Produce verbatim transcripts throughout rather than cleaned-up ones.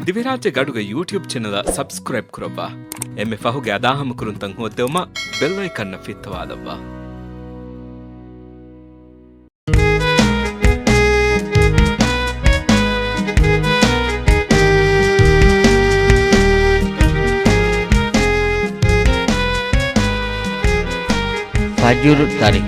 ދިވެހިރާއްޖޭގެ އަޑުގެ ޔޫޓިއުބް ޗެނަލަށް ސަބްސްކްރައިބް ކުރައްވާ. އެންމެ ފަހުގެ އަދާހަމަކުރުންތައް ހޯއްދެވުމަށް ބެލް އައިކަންއަށް ފިއްތަވާލައްވާ. ފަޖުރު ތަރި.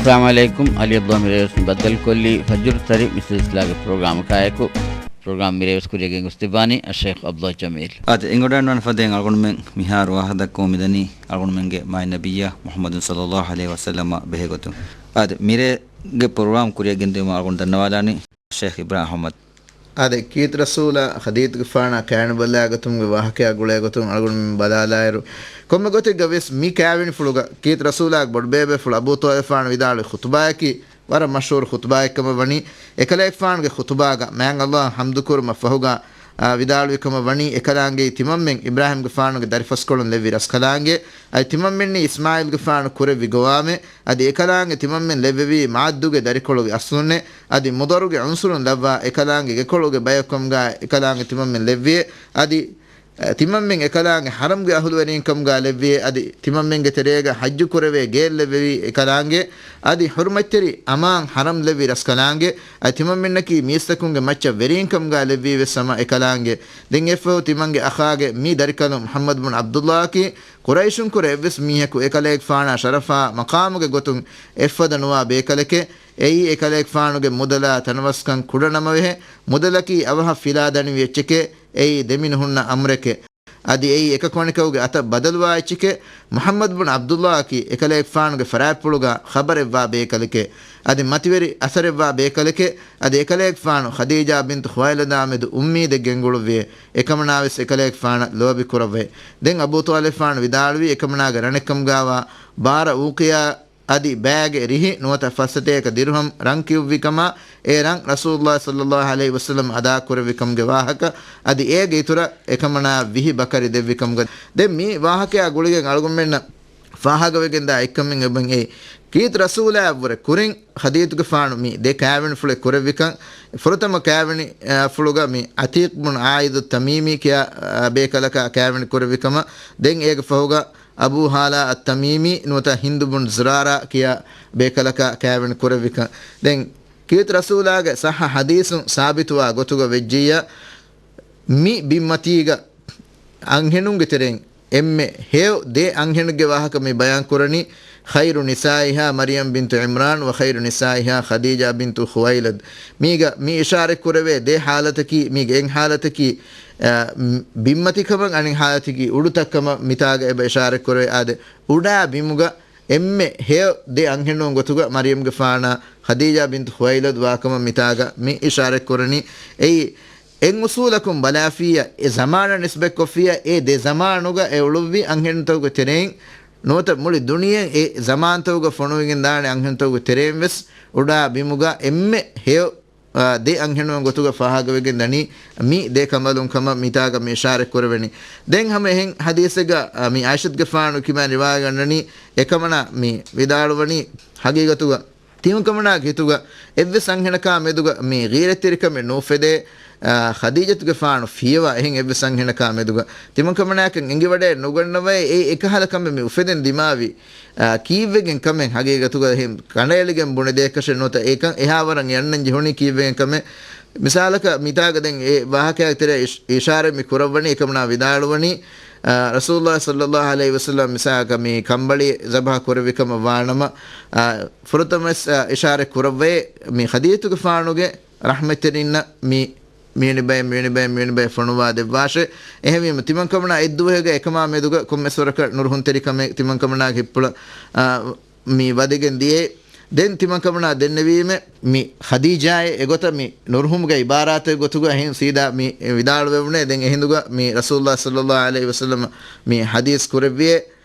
އައްސަލާމު ޢަލައިކުމް. ޢަލީ ޢަބްދުﷲ މިރޭވެސް ބައްދަލުކޮށްލީ ފަޖުރު ތަރި މި ސިލްސިލާގެ ޕްރޮގްރާމަކާއެކު. ޕްރޮގްރާމް މިރޭވެސް ކުރިޔަށް ގެންގޮސްދެއްވާނީ އައްޝައިޚް ޢަބްދުﷲ ޖަމީލް. އާދެ، އެނގިވަޑައިގަންނަވާނެ ފަދައިން އަޅުގަނޑުމެން މިހާރު ވާހަކަދައްކަމުން މިދަނީ އަޅުގަނޑުމެންގެ މާތް ނަބިއްޔާ މުޙައްމަދު ޞައްލައްލާހު ޢަލައިހި ވަސައްލަމާ ބެހޭގޮތުން. އާދެ، މިރޭގެ ޕްރޮގްރާމް ކުރިޔަށް ގެންދިއުމަށް އަޅުގަނޑު ދަންނަވާލާނީ ޝޭޚް އިބްރާހިމް އަޙްމަދު. އާދެ، ކީރިތި ރަސޫލާ ޚަދީޖަތުގެފާނާ ކާވެނި ބަލާގަތުމުގެ ވާހަކަޔާ ގުޅޭގޮތުން އަޅުގަނޑުމެން ބަލާލާއިރު، ކޮންމެ ގޮތެއްގަ ވެސް މި ކާވެނިފުޅުގަ ކީރިތި ރަސޫލާގެ ބޮޑުބޭބޭފުޅު އަބޫ ޠާލިބުގެފާނު ވިދާޅުވި ޚުޠުބާއަކީ ވަރަށް މަޝްހޫރު ޚުޠުބާއެއްކަމަށް ވަނީ، އެކަލޭގެފާނުގެ ޚުޠުބާގަ މާތް ﷲ އަށް ޙަމްދުކުރުމަށް ފަހުގަ، އާ، ވިދާޅުވި ކަމަށް ވަނީ، އެކަލާނގެ ތިމަންމެން އިބްރާހިމްގެފާނުގެ ދަރިފަސްކޮޅުން ލެއްވި ރަސްކަލާނގެ، އަދި ތިމަންމެންނީ އިސްމާޢީލްގެފާނު ކުރެއްވި ގޮވާމެ، އަދި އެކަލާނގެ ތިމަންމެން ލެއްވެވީ މާއްދުގެ ދަރިކޮޅުގެ އަސްލުންނެ، އަދި މުޟަރުގެ ޢުންޞުރުން ލައްވާ އެކަލާނގެ ގެކޮޅުގެ ބަޔަކު ކަމުގަ އެކަލާނގެ ތިމަންމެން ލެއްވިއޭ، އަދި އެ، ތިމަންމެން އެކަލާނގެ ޙަރަމްގެ އަހުލުވެރީން ކަމުގަ ލެއްވިއޭ، އަދި ތިމަންމެންގެ ތެރޭގަ ޙައްޖު ކުރެވޭ ގެއެއް ލެއްވެވީ އެކަލާނގެ، އަދި ޙުރުމަތްތެރި އަމާން ޙަރަމް ލެއްވި ރަސްކަލާނގެ، އަދި ތިމަންމެންނަކީ މީސްތަކުންގެ މައްޗަށް ވެރީން ކަމުގަ ލެއްވީ ވެސް ހަމަ އެކަލާނގެ. ދެން އެއަށްފަހު ތިމަންގެ އަޚާގެ މި ދަރިކަލުން މުޙައްމަދު ބުން ޢަބްދުﷲއަކީ، ޤުރައިޝުންކުރެ އެއްވެސް މީހަކު އެކަލޭގެފާނާ ޝަރަފާ މަޤާމުގެ ގޮތުން އެއްފަދަ ނުވާ ބޭކަލެކޭ. އެއީ އެކަލޭގެފާނުގެ މުދަލާ ތަނަވަސްކަން ކުޑަ ނަމަވެހޭ، މުދަލަކީ އަވަހަށް ފިލާ ދަނިވި އެއްޗެކޭ. އެއީ ދެމިނުހުންނަ އަމުރެކޭ. އަދި އެއީ އެކަކުއަނިކަމުގެ އަތަށް ބަދަލުވާ އެއްޗެކޭ. މުޙައްމަދު ބުން ޢަބްދުﷲއަކީ އެކަލޭގެފާނުގެ ފަރާތްޕުޅުގަ ޚަބަރެއްވާ ބޭކަލެކޭ. އަދި މަތިވެރި އަސަރެއްވާ ބޭކަލެކޭ. އަދި އެކަލޭގެފާނު ޚަދީޖާ ބިންތު ޚުވައިލަދާމެދު އުއްމީދެއް ގެންގުޅުއްވިއޭ. އެކަމަނާވެސް އެކަލޭގެފާނަށް ލޯބި ކުރައްވައި. ދެން އަބޫ ޠާލިބުފާނު ވިދާޅުވީ އެކަމަނާގެ ރަނެއްކަމުގާވާ ބާރަ އޫޤިޔާ އަދި ބައިގެ ރިހި ނުވަތަ ފައްސަތޭކަ ދިރުހަމް ރަން ކިޔުއްވި ކަމާ، އެ ރަން ރަސޫލުﷲ ޞައްލައްލާހު ޢަލައިހި ވަސައްލަމަ އަދާ ކުރެއްވި ކަމުގެ ވާހަކަ، އަދި އޭގެ އިތުރަށް އެކަމަނާ ވިހި ބަކަރި ދެއްވި ކަމުގަ. ދެން މި ވާހަކަޔާ ގުޅިގެން އަޅުގަނޑުމެންނަށް ފާހަގަވެގެންދާ އެއްކަމެއް އެބަ އެއީ. ކީރިތި ރަސޫލާއަށްވުރެ ކުރިން ޚަދީޖަތުގެފާނު މި ދެ ކާވެނިފުޅެއް ކުރެއްވިކަން، ފުރަތަމަ ކާވެނި، އާ، ފުޅުގަ މި ޢަތީޤް ބުން ޢާއިދު ތަމީމީ ކިޔާ، އާ، ބޭކަލަކާ ކާވެނި ކުރެއްވި ކަމަށް، ދެން އޭގެ ފަހުގަ އަބޫ ހާލާ އައްތަމީމީ ނުވަތަ ހިންދު ބުން ޒުރާރާ ކިޔާ ބޭކަލަކާ ކާވެނި ކުރެއްވިކަން. ދެން ކީރިތި ރަސޫލާގެ ޞައްޙަ ޙަދީޘުން ސާބިތުވާ ގޮތުގަ ވެއްޖިއްޔާ، މި ބިންމަތީގަ އަންހެނުންގެ ތެރެއިން އެންމެ ހެޔޮ ދެ އަންހެނެއްގެ ވާހަކަ މި ބަޔާން ކުރަނީ، خير نسائها مريم بنت عمران وخير نسائها خديجة بنت خويلد. މީގަ މި އިޝާރަތް ކުރެވޭ ދެ ޙާލަތަކީ، މީގެ އެއް ޙާލަތަކީ، އަ، ބިންމަތިކަމަށް، އަނެއް ޙާލަތަކީ އުޑުތައްކަމަށް މިތާގަ އެބަ އިޝާރަތް ކުރެވޭ. އާދެ، އުޑާ ބިމުގަ އެންމެ ހެޔޮ ދެ އަންހެނުން ގޮތުގަ މަރިޔަމްގެފާނާ ޚަދީޖާ ބިންތު ޚުވައިލަދު ވާކަމަށް މިތާގަ މި އިޝާރަތް ކުރަނީ. އެއީ އެއް އުސޫލަކުން ބަލާފިއްޔާ، އެ ޒަމާނަށް ނިސްބަތްކޮށްފިއްޔާ، އެ ދެ ޒަމާނުގަ އެ އުޅުއްވި އަންހެނުންތަކުގެ ތެރެއިން ނުވަތަ މުޅި ދުނިޔެއިން އެ ޒަމާންތަކުގަ ފޮނުވިގެންދާނެ އަންހެނުންތަކުގެ ތެރެއިން ވެސް އުޑާ ބިމުގަ އެންމެ ހެޔޮ، އާ، ދެ އަންހެނުން ގޮތުގަ ފާހަގަވެގެން ދަނީ މި ދެ ކަނބަލުން ކަމަށް މިތާގަ މި އިޝާރަތް ކުރެވެނީ. ދެން ހަމަ އެހެން ޙަދީޘެއްގަ، އާ، މި ޢާއިޝަތުގެފާނު ކިބައިން ރިވާޔަތް ގަންނަނީ، އެކަމަނާ މި ވިދާޅުވަނީ ހަގީގަތުގަ ތިމަންކަމަނާގެ ހިތުގަ އެއްވެސް އަންހެނަކާ މެދުގަ މި ޣީރަތްތެރިކަމެއް ނުއުފެދޭ، އާ، ޚަދީޖަތުގެފާނު ފިޔަވާ އެހެން އެއްވެސް އަންހެނަކާ މެދުގަ. ތިމަންކަމަނާއަކަށް އެނގިވަޑައެއް ނުގަންނަވައޭ، އެ އެކަހަލަ ކަމެއް މި އުފެދެން ދިމާވީ، އާ، ކީއްވެގެން ކަމެއް ހަގީގަތުގަ އެހެން ކަނޑައެޅިގެން ބުނެދޭކަށެއް ނުވަތަ އެކަން އެހާވަރަށް އެ އަންނަން ޖެހުނީ ކީއްވެގެން ކަމެއް. މިސާލަކަށް މިތާގަ ދެން އެ ވާހަކައިގެ ތެރެއަށް އިޝް-، އިޝާރަތް މި ކުރައްވަނީ އެކަމަނާ ވިދާޅުވަނީ، އާ، ރަސޫލުﷲ ޞައްލައްލާހު ޢަލައިހި ވަސައްލަމަ މިސާލަކަށް މި ކަނބަޅި ޒަބަޙަ ކުރެއްވި ކަމަށް ވާނަމަ، އާ، ފުރަތަމަވެސް، އާ، އިޝާރަތް ކުރައްވައޭ މި ޚަދީޖަތުގެފާނުގެ ރަޙްމަތްތެރިންނަށް މި މިވެނި ބައެއް، މިވެނި ބައެއް، މިވެނި ބައެއް ފޮނުވާ ދެއްވާށޭ. އެހެންވީމަ، ތިމަންކަމަނާ އެއްދުވަހެއްގަ އެކަމާ މެދުގަ ކޮންމެސް ވަރަކަށް ނުރުހުންތެރިކަމެއް ތިމަންކަމަނާގެ ހިތްޕުޅަށް، އާ، މި ވަދެގެން ދިޔައޭ. ދެން ތިމަންކަމަނާ ދެންނެވީމެ، މި ޚަދީޖާއޭ އެގޮތަށް މި ނުރުހުމުގެ ޢިބާރާތެއް ގޮތުގަ އެހެން ސީދާ މި ވިދާޅުވެވުނޭ. ދެން އެހިނދުގަ މި ރަސޫލުﷲ ޞައްލައްލާހު ޢަލައިހި ވަސައްލަމަ މި ޙަދީޘް ކުރެއްވިއޭ،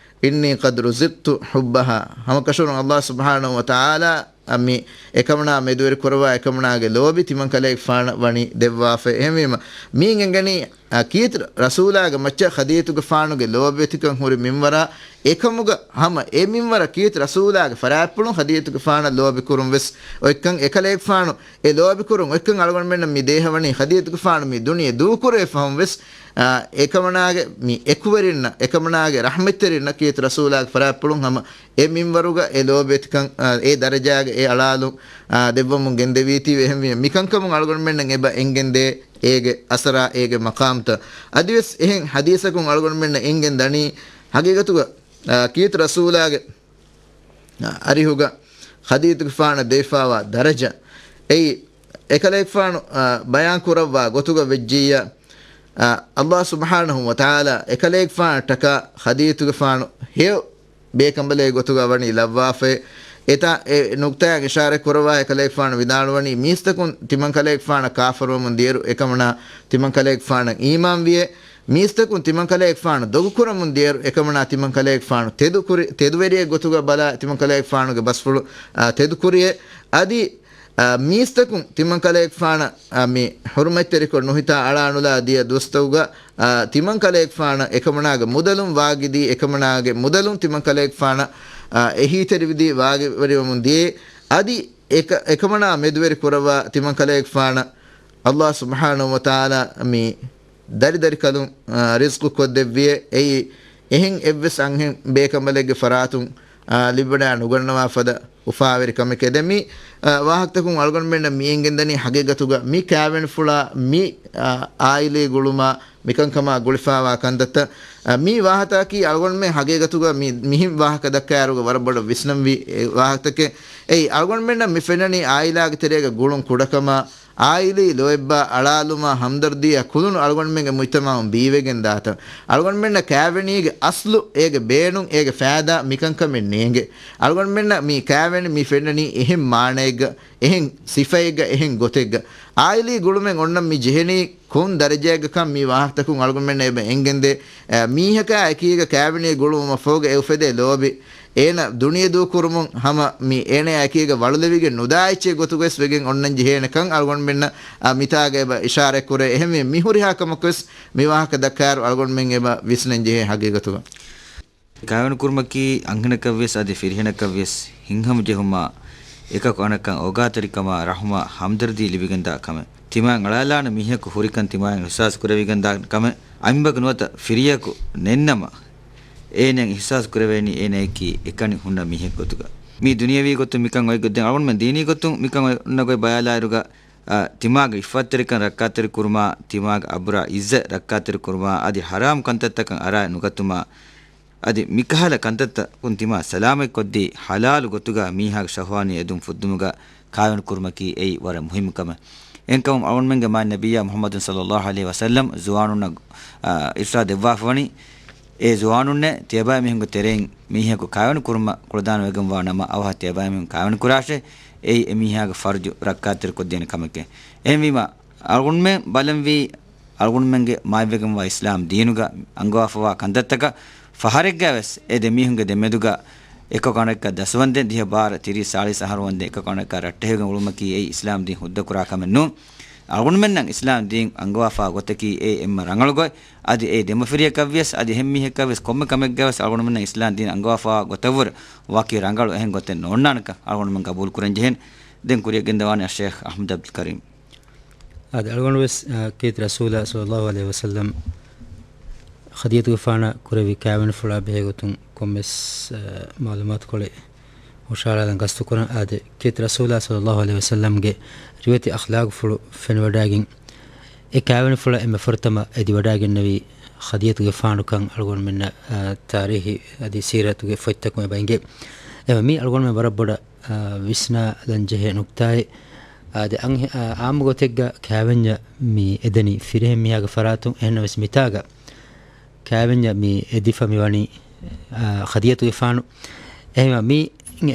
إني قد رزقت حبها. ހަމަކަށަވަރުން ﷲ ސުބްޙާނަހޫ ވަތަޢާލާ އަށް މި އެކަމަނާ މެދުވެރި ކުރައްވާ އެކަމަނާގެ ލޯބި ތިމަންކަލޭގެފާނަށް ވަނީ ދެއްވާފައި. އެހެންވީމަ، މީން އެނގެނީ އާ، ކީރިތި ރަސޫލާގެ މައްޗަށް ޚަދީޖަތުގެފާނުގެ ލޯބިވެތިކަން ހުރި މިންވަރާ އެކަމުގަ ހަމަ އެ މިންވަރަށް ކީރިތި ރަސޫލާގެ ފަރާތްޕުޅުން ޚަދީޖަތުގެފާނަށް ލޯބިކުރުން ވެސް އޮތްކަން، އެކަލޭގެފާނު އެ ލޯބިކުރުން އޮތްކަން އަޅުގަނޑުމެންނަށް މި ދޭހަވަނީ ޚަދީޖަތުގެފާނު މި ދުނިޔެ ދޫކުރެވި ފަހުން ވެސް، އާ، އެކަމަނާގެ މި އެކުވެރިންނަށް، އެކަމަނާގެ ރަޙްމަތްތެރިންނަށް ކީރިތި ރަސޫލާގެ ފަރާތްޕުޅުން ހަމަ އެ މިންވަރުގަ އެ ލޯބިވެތިކަން، އާ، އެ ދަރަޖާގެ އެ އަޅާލުން، އާ، ދެއްވަމުން ގެންދެވީތީވެ. އެހެންވީމަ މިކަންކަމުން އަޅުގަނޑުމެންނަށް އެބަ އެނގެންދޭ އޭގެ އަސަރާ، އޭގެ މަޤާމްތައް. އަދިވެސް އެހެން ޙަދީޘަކުން އަޅުގަނޑުމެންނަށް އެނގެން ދަނީ، ހަގީގަތުގަ، އާ، ކީރިތި ރަސޫލާގެ، އާ، އަރިހުގަ ޚަދީޖަތުގެފާނަށް ދެވިފާވާ ދަރަޖަ. އެއީ، އެކަލޭގެފާނު، އާ، ބަޔާން ކުރައްވާ ގޮތުގަ ވެއްޖިއްޔާ، އާ، ﷲ ސުބްޙާނަހޫ ވަތަޢާލާ އެކަލޭގެފާނަށްޓަކާ ޚަދީޖަތުގެފާނު ހެޔޮ ބޭކަނބަލެއް ގޮތުގަ ވަނީ ލައްވާފައި. އެތާ އެ ނުކްތާއަށް އިޝާރަތް ކުރައްވާ އެކަލޭގެފާނު ވިދާޅުވަނީ، މީސްތަކުން ތިމަން ކަލޭގެފާނަށް ކާފަރުވަމުން ދިޔައިރު އެކަމަނާ ތިމަން ކަލޭގެފާނަށް އީމާންވިއޭ. މީސްތަކުން ތިމަން ކަލޭގެފާނު ދޮގުކުރަމުން ދިޔައިރު އެކަމަނާ ތިމަން ކަލޭގެފާނު ތެދުކުރި، ތެދުވެރިއެއް ގޮތުގަ ބަލާ ތިމަން ކަލޭގެފާނުގެ ބަސްފުޅު، އާ، ތެދުކުރިއޭ. އަދި، އާ، މީސްތަކުން ތިމަން ކަލޭގެފާނަށް، އާ، މި ޙުރުމަތްތެރިކޮށް ނުހިތާ އަޅާނުލާ ދިޔަ ދުވަސްތަކުގަ، އާ، ތިމަން ކަލޭގެފާނަށް އެކަމަނާގެ މުދަލުން ވާގިދީ، އެކަމަނާގެ މުދަލުން ތިމަން ކަލޭގެފާނަށް، އާ، އެހީތެރިވިދީ ވާގިވެރިވަމުން ދިޔައޭ. އަދި އެކަ-، އެކަމަނާ މެދުވެރި ކުރައްވާ ތިމަން ކަލޭގެފާނަށް ﷲ ސުބްޙާނަހޫ ވަތަޢާލާ މި ދަރިދަރިކަލުން، އާ، ރިޒްޤު ކޮށްދެއްވިއޭ. އެއީ އެހެން އެއްވެސް އަންހެން ބޭކަނބަލެއްގެ ފަރާތުން، އާ، ލިބިވަޑައި ނުގަންނަވާ ފަދަ އުފާވެރި ކަމެކޭ. ދެން މި، އާ، ވާހަކަތަކުން އަޅުގަނޑުމެންނަށް މި އެނގެންދަނީ ހަގީގަތުގަ މި ކާވެނިފުޅާ މި، އާ، އާއިލީ ގުޅުމާ މިކަންކަމާ ގުޅިފާވާ ކަންތައްތައް. އާ، މި ވާހަތަކީ އަޅުގަނޑުމެން ހަގީގަތުގަ މި، މިހެން ވާހަކަ ދައްކާއިރުގަ ވަރަށް ބޮޑަށް ވިސްނަންވީ އެ ވާހަކަތަކެއް. އެއީ އަޅުގަނޑުމެންނަށް މި ފެންނަނީ އާއިލާގެ ތެރޭގަ ގުޅުން ކުޑަކަމާ، އާއިލީ ލޯތްބާ އަޅާލުމާ ހަމްދަރްދީއާ ކުލުނު އަޅުގަނޑުމެންގެ މުޖްތަމަޢުން ބީވެގެން ދާތަން. އަޅުގަނޑުމެންނަށް ކާވެނީގެ އަސްލު، އޭގެ ބޭނުން، އޭގެ ފައިދާ މިކަންކަމެއް ނޭނގެ. އަޅުގަނޑުމެންނަށް މި ކާވެނި މި ފެންނަނީ އެހެން މާނައެއްގަ، އެހެން ސިފައެއްގަ، އެހެން ގޮތެއްގަ. އާއިލީ ގުޅުމެއް އޮންނަ މި ޖެހެނީ ކޮން ދަރަޖައެއްގަކަން މި ވާހަކަތަކުން އަޅުގަނޑުމެންނަށް އެބަ އެނގެންދޭ. އެ، މީހަކާ އެކީގަ ކާވެނީ ގުޅުވުމަށްފަހުގަ އެ އުފެދޭ ލޯބި، އޭނަ ދުނިޔެ ދޫކުރުމުން ހަމަ މި އޭނަޔާ އެކީގަ ވަޅުލެވިގެން ނުދާ އެއްޗެއް ގޮތުގަވެސް ވެގެން އޮންނަން ޖެހޭނެކަން އަޅުގަނޑުމެންނަށް، އާ، މިތާގަ އެބަ އިޝާރަތް ކުރޭ. އެހެންވެ މި ހުރިހާ ކަމަކުވެސް މި ވާހަކަ ދައްކާއިރު އަޅުގަނޑުމެން އެބަ ވިސްނަން ޖެހޭ ހަގީގަތުގަ. ކާވެނިކުރުމަކީ އަންހެނަކަށްވިޔަސް އަދި ފިރިހެނަކަށްވިޔަސް ހިތްހަމަޖެހުމާ، އެކަކު އަނެއްކަން އޯގާތެރިކަމާ، ރަޙުމާ، ހަމްދަރްދީ ލިބިގެންދާ ކަމެއް. ތިމާއަށް އަޅާލާނެ މީހަކު ހުރިކަން ތިމާއަށް އިޙްސާސް ކުރެވިގެންދާ ކަމެއް. އަނބަކު ނުވަތަ ފިރިޔަކު ނެތްނަމަ، އޭނައަށް އިޙްސާސް ކުރެވޭނީ އޭނަޔަކީ އެކަނި ހުންނަ މީހެއް ގޮތުގަ. މީ ދުނިޔަވީ ގޮތުން މިކަން އޮތް ގޮތް. ދެން އަޅުގަނޑުމެން ދީނީ ގޮތުން މިކަން އޮންނަ ގޮތް ބަލާލާއިރުގަ، އާ، ތިމާގެ އިއްފަތްތެރިކަން ރައްކާތެރި ކުރުމާ، ތިމާގެ އަބުރާ އިއްޒަތް ރައްކާތެރި ކުރުމާ، އަދި ޙަރާމް ކަންތައްތަކަށް އަރާ ނުގަތުމާ، އަދި މިކަހަލަ ކަންތައްތަކުން ތިމާ ސަލާމަތްކޮށްދީ، ޙަލާލު ގޮތުގަ މީހާގެ ޝަހުވާނީ އެދުން ފުއްދުމުގަ ކާވެނި ކުރުމަކީ އެއީ ވަރަށް މުހިއްމު ކަމެއް. އެހެންކަމުން އަޅުގަނޑުމެންގެ މާތް ނަބިއްޔާ މުޙައްމަދު ޞައްލައްލާހު ޢަލައިހި ވަސައްލަމް ޒުވާނުންނަށް، އާ، އިރްޝާދު ދެއްވާފަވަނީ، އޭ ޒުވާނުންނޭ، ތިޔަބައިމީހުންގެ ތެރެއިން މީހަކު ކާވެނި ކުރުމަށް ކުޅަދާނަވެގެންވާ ނަމަ، އަވަހަށް ތިޔަބައިމީހުން ކާވެނި ކުރާށޭ، އެއީ އެމީހާގެ ފަރުޖު ރައްކާތެރިކޮށްދޭނެ ކަމެކޭ. އެހެންވީމަ، އަޅުގަނޑުމެން ބަލަންވީ، އަޅުގަނޑުމެންގެ މާތްވެގެންވާ އިސްލާމް ދީނުގަ އަންގަވާފަވާ ކަންތައްތަކަށް ފަހަރެއްގަވެސް އެ ދެމީހުންގެ ދެމެދުގަ އެކަކު އަނެކަކަށް ދަސްވަންދެން ދިހަ ބާރަ ތިރީސް ސާޅީސް އަހަރު ވަންދެން އެކަކު އަނެކަކާ ރައްޓެހިވެގެން އުޅުމަކީ އެއީ އިސްލާމް ދީން ހުއްދަކުރާ ކަމެއް ނޫން. އަޅުގަނޑުމެންނަށް އިސްލާމް ދީން އަންގަވާފަވާ ގޮތަކީ އެއީ އެންމެ ރަނގަޅު ގޮތް. އަދި އެއީ ދެމަފިރިޔަކަށްވިޔަސް އަދި އެހެން މީހަކަށްވިޔަސް ކޮންމެ ކަމެއްގަވެސް އަޅުގަނޑުމެންނަށް އިސްލާމް ދީން އަންގަވާފަވާ ގޮތަށްވުރެ ވަކި ރަނގަޅު އެހެން ގޮތެއް ނޯންނާނެކަން އަޅުގަނޑުމެން ގަބޫލުކުރަން ޖެހޭނެ. ދެން ކުރިއަށް ގެންދަވާނެ އައްޝޭޚް އަޙްމަދު ޢަބްދުލް ކަރީމް. އާދެ، އަޅުގަނޑުވެސް، އާ، ކީރިތި ރަސޫލާ ޞައްލައްލާހު ޢަލައިހި ވަސައްލަމް ޚަދީޖަތުގެފާނަށް ކުރެއްވި ކާވެނިފުޅާ ބެހޭގޮތުން ކޮންމެސް، އާ، މަޢުލޫމާތުކޮޅެއް ހުށަހަޅާލަން ގަސްތުކުރަން. އާދެ، ކީރިތި ރަސޫލާ ޞައްލައްލާހު ޢަލައިހި ވަސައްލަމްގެ ރިވެތި އަޚްލާގުފުޅު ފެނިވަޑައިގެން، އެ ކާވެނިފުޅަށް އެންމެ ފުރަތަމަ އެދިވަޑައިގެންނެވީ ޚަދީޖަތުގެފާނުކަން އަޅުގަނޑުމެންނަށް، އާ، ތާރީޚީ އަދި ސީރަތުގެ ފޮތްތަކުން އެބަ އެނގޭ. އެވަ މީ އަޅުގަނޑުމެން ވަރަށް ބޮޑަށް އާ، ވިސްނާލަން ޖެހޭ ނުކްތާއެއް. އާދެ، އަންހެ-، އާ، އާއްމު ގޮތެއްގަ ކާވެންޏަށް މި އެދެނީ ފިރިހެން މީހާގެ ފަރާތުން، އެހެންނަމަވެސް މިތާގަ ކާވެންޏަށް މި އެދިފަ މި ވަނީ، އާ، ޚަދީޖަތުގެފާނު. އެހެންވީމަ މި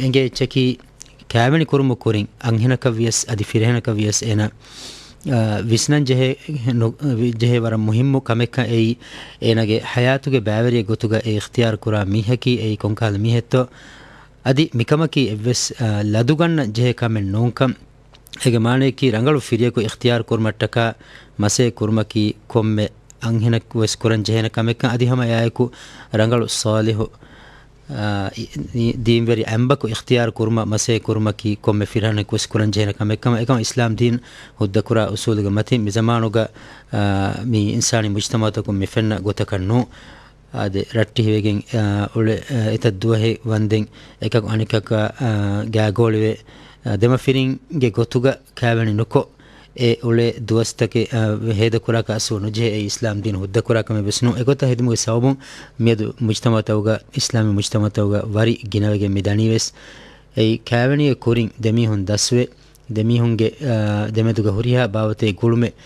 އެނގޭ އެއްޗަކީ ކާވެނި ކުރުމުގެ ކުރިން އަންހެނަކަށް ވިޔަސް އަދި ފިރިހެނަކަށް ވިޔަސް އޭނަ، އާ، ވިސްނަން ޖެހޭ ނު-، ވި-، ޖެހޭ ވަރަށް މުހިއްމު ކަމެއްކަން އެއީ، އޭނަގެ ޙަޔާތުގެ ބައިވެރިއެއް ގޮތުގަ އެ އިޚްތިޔާރު ކުރާ މީހަކީ އެއީ ކޮންކަހަލަ މީހެއްތޯ. އަދި މިކަމަކީ އެއްވެސް، އާ، ލަދުގަންނަން ޖެހޭ ކަމެއް ނޫންކަން. އޭގެ މާނަޔަކީ ރަނގަޅު ފިރިޔަކު އިޚްތިޔާރު ކުރުމަށްޓަކާ މަސައްކަތް ކުރުމަކީ ކޮންމެ އަންހެނަކު ވެސް ކުރަން ޖެހޭނެ ކަމެއްކަން، އަދި ހަމަ އެއާއެކު ރަނގަޅު ޞާލިޙު، އާ، އި-، އި-، ދީންވެރި އަނބަކު އިޚްތިޔާރު ކުރުމަށް މަސޭ ކުރުމަކީ ކޮންމެ ފިރިހެނަކު ވެސް ކުރަން ޖެހޭނެ ކަމެއްކަމަށް. އެކަމަ އިސްލާމް ދީން ހުއްދަކުރާ އުސޫލުގެ މަތިން މި ޒަމާނުގަ، އާ، މި އިންސާނީ މުޖްތަމަޢުތަކުން މި ފެންނަ ގޮތަކަށް ނޫން. އާދެ، ރައްޓެހިވެގެން، އާ، އުޅެ، އާ، އެތައް ދުވަހެއް ވަންދެން އެކަކު އަނެކަކަށް، އާ، ގާގޯޅިވެ، އާ، ދެމަފިރިންގެ ގޮތުގަ ކާވެނި ނުކޮށް، އެ އުޅޭ ދުވަސްތަކެއް، އާ، ހޭދަކުރާކަށް އަސްލު ނުޖެހޭ. އެއީ އިސްލާމް ދީން ހުއްދަކުރާ ކަމެއް ވެސް ނޫން. އެގޮތަށް ހެދުމުގެ ސަބަބުން މިއަދު މުޖްތަމަޢުތަކުގަ، އިސްލާމީ މުޖްތަމަޢުތަކުގަ ވަރި ގިނަވެގެން މި ދަނީ ވެސް. އެއީ ކާވެނީގެ ކުރިން ދެމީހުން ދަސްވެ، ދެމީހުންގެ، އާ، ދެމެދުގަ ހުރިހާ ބާވަތެއް ގުޅުމެއް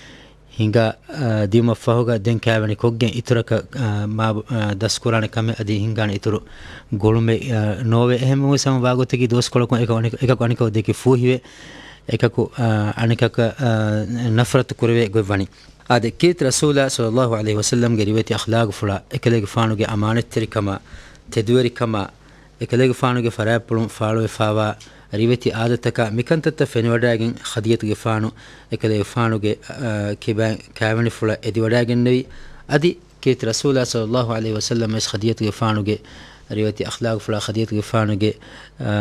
ހިނގާ، އާ، ދިޔުމަށްފަހުގަ ދެން ކާވެނި ކޮށްގެން އިތުރަކަށް، އާ، މާ، އާ، ދަސްކުރާނެ ކަމެއް އަދި ހިނގާނެ އިތުރު ގުޅުމެއް، އާ، ނޯވޭ. އެހެންވީމަ ވާގޮތަކީ ދުވަސްކޮޅަކުން އެކަކު އަނެކަ-، އެކަކު އަނެކަކަށް ދެކެ ފޫހިވެ، އެކަކު، އާ، އަނެކަކަށް، އާ، ނަފްރަތު ކުރެވޭ ގޮތް ވަނީ. އާދެ، ކީރިތި ރަސޫލާ ޞައްލައްލާހު ޢަލައިހި ވަސައްލަމްގެ ރިވެތި އަޚްލާގުފުޅާ، އެކަލޭގެފާނުގެ އަމާނަތްތެރިކަމާ، ތެދުވެރިކަމާ، އެކަލޭގެފާނުގެ ފަރާތްޕުޅުން ފާޅުވެފާވާ ރިވެތި އާދަތަކާ މިކަންތައްތައް ފެނިވަޑައިގެން ޚަދިޖަތުގެފާނު އެކަލޭގެފާނުގެ، އާ، ކިބައިން ކާވެނިފުޅަށް އެދިވަޑައިގެންނެވި. އަދި ކީރިތި ރަސޫލާ ޞައްލައްލާހު ޢަލައިހި ވަސައްލަމް ވެސް ޚަދިޖަތުގެފާނުގެ ރިވެތި އަޚްލާގުފުޅާ ޚަދިޖަތުގެފާނުގެ، އާ،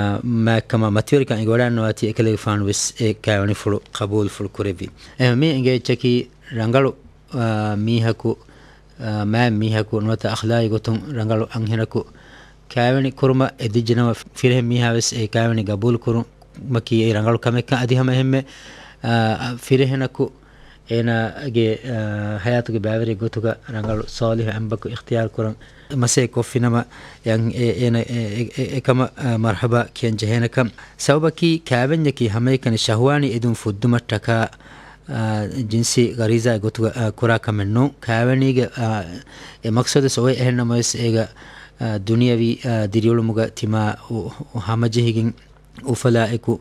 މާތްކަމާ މަތިވެރިކަން އެނގިވަޑައިންނަވާތީ އެކަލޭގެފާނު ވެސް އެ ކާވެނިފުޅު ޤަބޫލުފުޅު ކުރެއްވި. އެހެން މި އެނގޭ އެއްޗަކީ ރަނގަޅު، އާ، މީހަކު، އާ، މާތް މީހަކު ނުވަތަ އަޚްލާގީ ގޮތުން ރަނގަޅު އަންހެނަކު ކާވެނި ކުރުމަށް އެދިއްޖެނަމަ ފިރިހެން މީހާ ވެސް އެ ކާވެނި ގަބޫލު ކުރުމަކީ އެ ރަނގަޅު ކަމެއްކަން އަދި ހަމަ އެހެންމެ، އާ، ފިރިހެނަކު އޭނާގެ، އާ، ހަޔާތުގެ ބައިވެރި ގޮތުގަ ރަނގަޅު ޞާލިޙު އަނބަކު އިޚްތިޔާރު ކުރަން މަސޭ ކޮށްފިނަމަ، އެ، އެ، އޭނަ، އެ، އެ، އެ، އެކަމަށް، އާ، މަރްޙަބާ ކިޔަން ޖެހޭނެކަން. ސަބަބަކީ ކާވެންޏަކީ ހަމައެކަނި ޝަހުވާނީ އެދުން ފުއްދުމަށްޓަކާ، އާ، ޖިންސީ ޣަރީޒާ ގޮތުގަ، އާ، ކުރާ ކަމެއް ނޫން. ކާވެނީގެ، އާ، އެ މަޤްޞަދު އޮވޭ. އެހެންނަމަވެސް އޭގަ، އާ، ދުނިޔަވީ، އާ، ދިރިއުޅުމުގަ ތިމާ އު-، އު-، ހަމަޖެހިގެން އުފަލާއެކު،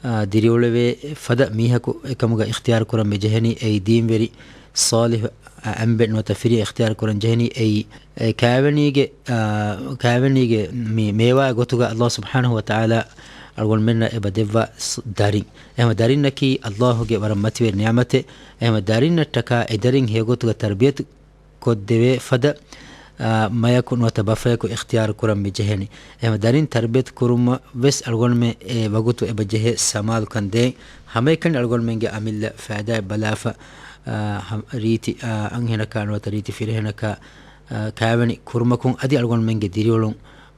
އާ، ދިރިއުޅެވޭ ފަދަ މީހަކު އެކަމުގަ އިޚްތިޔާރު ކުރަން މި ޖެހެނީ. އެއީ ދީންވެރި ޞާލިޙު، އާ، އަނބެއް ނުވަތަ ފިރިއެއް އިޚްތިޔާރު ކުރަން ޖެހެނީ. އެއީ، އެ ކާވެނީގެ، އާ، ކާވެނީގެ މި މޭވާ ގޮތުގަ ﷲ ސުބްޙާނަހޫ ވަތަޢާލާ އަޅުގަނޑުމެންނަށް އެބަ ދެއްވާ ސް-، ދަރިން. އެހެން ދަރިންނަކީ ﷲ ގެ ވަރަށް މަތިވެރި ނިޢުމަތެއް. އެހެން ދަރިންނަށްޓަކާ އެ ދަރިން ހެޔޮގޮތުގަ ތަރްބިޔަތު ކޮށްދެވޭ ފަދަ، އާ، މަޔަކު ނުވަތަ ބަފަޔަކު އިޚްތިޔާރު ކުރަން މި ޖެހެނީ. އެހެން ދަރިން ތަރްބިޔަތު ކުރުމަށް ވެސް އަޅުގަނޑުމެން އެ ވަގުތު އެބަ ޖެހޭ ސަމާލުކަން ދޭން. ހަމައެކަނި އަޅުގަނޑުމެންގެ އަމިއްލަ ފައިދާއަށް ބަލާފަ، އާ، ހަމް-، ރީތި، އާ، އަންހެނަކާ ނުވަތަ ރީތި ފިރިހެނަކާ، އާ، ކާވެނި ކުރުމަކުން އަދި އަޅުގަނޑުމެންގެ ދިރިއުޅުން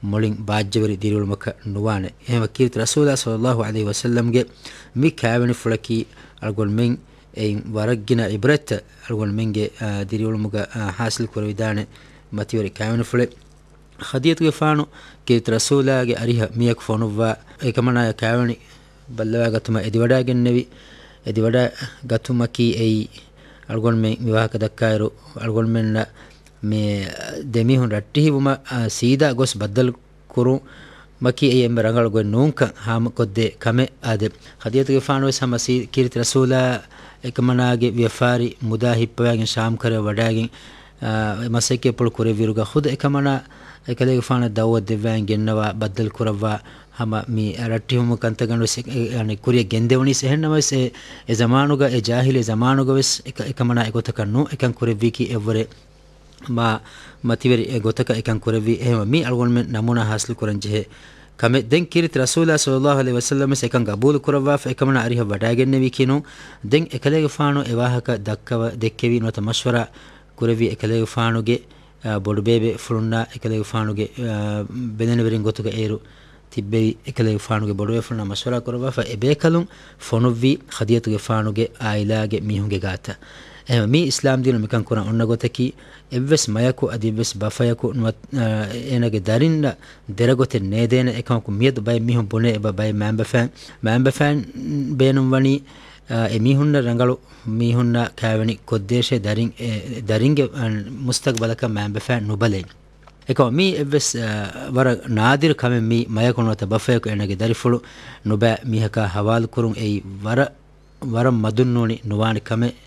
މުޅިން ބާއްޖަވެރި ދިރިއުޅުމަކަށް ނުވާނެ. އެހެން ކީރިތި ރަސޫލާ ޞައްލައްލާހު ޢަލައިހި ވަސައްލަމްގެ މި ކާވެނިފުޅަކީ އަޅުގަނޑުމެން އެއިން ވަރަށް ގިނަ ޢިބްރަތްތައް އަޅުގަނޑުމެންގެ، އާ، ދިރިއުޅުމުގަ، އާ، ޙާޞިލް ކުރެވިދާނެ މަތިވެރި ކާވެނިފުޅެއް. ޚަދިޖަތުގެފާނު ކީރިތި ރަސޫލާގެ އަރިހަށް މީހަކު ފޮނުއްވާ، އެކަމަނާޔަށް ކާވެނި ބައްލަވާގަތުމަށް އެދިވަޑައިގެންނެވި. އެދިވަޑައިގަތުމަކީ އެއީ އަޅުގަނޑުމެން މި ވާހަކަ ދައްކާއިރު، އަޅުގަނޑުމެންނަށް މި ދެމީހުން ރައްޓެހިވުމަށް، އާ، ސީދާ ގޮސް ބައްދަލު ކުރުމަކީ އެއީ އެންމެ ރަނގަޅު ގޮތް ނޫންކަން ހާމަކޮށްދޭ ކަމެއް. އާދެ، ޚަދިޖަތުގެފާނު ވެސް ހަމަ ސީ-، ކީރިތި ރަސޫލާ އެކަމަނާގެ ވިޔަފާރި މުދާ ހިއްޕަވައިގެން ޝާމް ކަރަށް ވަޑައިގެން، އާ، މަސައްކަތްޕުޅު ކުރެއްވިއިރުގަ ޚުދު އެކަމަނާ އެކަލޭގެފާނަށް ދަޢުވަތު ދެއްވައިގެން ގެންނަވާ ބައްދަލު ކުރައްވާ ހަމަ މި ރައްޓެހިވުމުގެ ކަންތައްގަނޑު ވެސް އެ-، އެ-، އަނެއް ކުރިއަށް ގެންދެވުނީސް. އެހެންނަމަވެސް އެ، އެ ޒަމާނުގަ އެ ޖާހިލީ ޒަމާނުގަ ވެސް އެކަ-، އެކަމަނާ އެގޮތަކަށް ނޫން އެކަން ކުރެއްވީކީ އެއްވަރެއް މާ މަތިވެރި އެ ގޮތަކަށް އެކަން ކުރެއްވީ. އެހެންވެ، މީ އަޅުގަނޑުމެން ނަމޫނާ ހާސިލް ކުރަން ޖެހޭ ކަމެއް. ދެން ކީރިތި ރަސޫލާ ޞައްލައްލާހު ޢަލައިހި ވަސައްލަމަ ވެސް އެކަން ގަބޫލު ކުރައްވާފަ، އެކަމަނާ އަރިހަށް ވަޑައިގެންނެވީކީ ނޫން. ދެން އެކަލޭގެފާނު އެ ވާހަކަ ދައްކަވަ ދެއްކެވި ނުވަތަ މަޝްވަރާ ކުރެއްވި އެކަލޭގެފާނުގެ، އާ، ބޮޑުބޭބޭފުޅުންނާ އެކަލޭގެފާނުގެ، އާ، ބެލެނިވެރިން ގޮތުގަ އޭރު ތިއްބެވި އެކަލޭގެފާނުގެ ބޮޑުބޭފުޅުންނާ މަޝްވަރާ ކުރައްވާފަ، އެ ބޭކަލުން ފޮނުއްވީ ޚަދިޖަތުގެފާނުގެ އާއިލާގެ މީހުންގެ ގާތަށް. އެހެންވެ، މީ އިސްލާމްދީނު މިކަން ކުރަން އޮންނަ ގޮތަކީ، އެއްވެސް މަޔަކު އަދި އެއްވެސް ބަފަޔަކު ނުވަ-، އާ، އޭނާގެ ދަރިންނަށް ދެރަގޮތެއް ނޭދޭނެ. އެކަމަކު، މިއަދު ބައެއް މީހުން ބުނޭ އެބަ ބައެއް މާންބަފައިން، މާންބަފައިން ބޭނުންވަނީ، އާ، އެ މީހުންނަށް ރަނގަޅު މީހުންނާ ކާވެނި ކޮށްދޭށޭ، ދަރިން، އެ، ދަރިންގެ، އަން، މުސްތަގްބަލަކަށް މާންބަފައިން ނުބަލައި. އެކަމަ މީ އެއްވެސް، އާ، ވަރަށް ނާދިރު ކަމެއް. މީ މަޔަކު ނުވަތަ ބަފަޔަކު އޭނާގެ ދަރިފުޅު ނުބައި މީހަކާ ހަވާލު ކުރުން އެއީ ވަރަށް، ވަރަށް މަދުންނޫނީ ނުވާނެ ކަމެއް.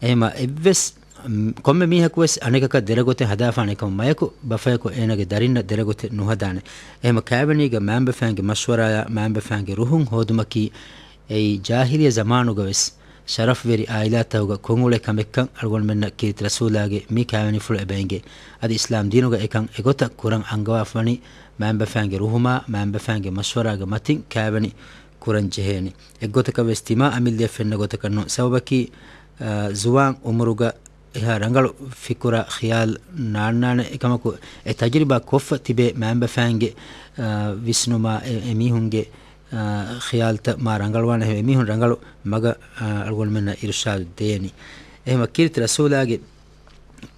އެހެމަ އެއްވެސް، މް، ކޮންމެ މީހަކު ވެސް އަނެކަކަށް ދެރަގޮތެއް ހަދާފާނެ ކަމަށް މަޔަކު ބަފަޔަކު އޭނާގެ ދަރިންނަށް ދެރަގޮތެއް ނުހަދާނެ. އެހެމަ ކާވެނީގެ މާންބަފައިންގެ މަޝްވަރާޔާ މާންބަފައިންގެ ރުހުން ހޯދުމަކީ އެއީ ޖާހިލިއްޔަ ޒަމާނުގަ ވެސް ޝަރަފްވެރި އާއިލާތަކުގަ ކޮށްއުޅޭ ކަމެއްކަން އަޅުގަނޑުމެންނަށް ކީރިތި ރަސޫލާގެ މި ކާވެނިފުޅު އެބަ އެނގޭ. އަދި އިސްލާމް ދީނުގަ އެކަން އެގޮތަށް ކުރަން އަންގަވާފަވަނީ މައިންބަފައިންގެ ރުހުމާ، މައިންބަފައިންގެ މަޝްވަރާގެ މަތިން ކާވެނި ކުރަން ޖެހޭނީ. އެއްގޮތަކަށް ވެސް ތިމާ އަމިއްލައަށް ފެންނަ ގޮތަކަށް ނޫން. ސަބަބަކީ، އާ، ޒުވާން އުމުރުގަ އެހާ ރަނގަޅު ފިކުރާ ޚިޔާލް ނާންނާނެ. އެކަމަކު އެ ތަޖުރިބާ ކޮށްފަ ތިބޭ މައިންބަފައިންގެ، އާ، ވިސްނުމާ އެ، އެމީހުންގެ، އާ، ޚިޔާލްތައް މާ ރަނގަޅުވާނެ. އެމީހުން ރަނގަޅު މަގަށް، އާ، އަޅުގަނޑުމެންނަށް އިރުޝާދު ދޭނީ. އެހެމަ ކީރިތި ރަސޫލާގެ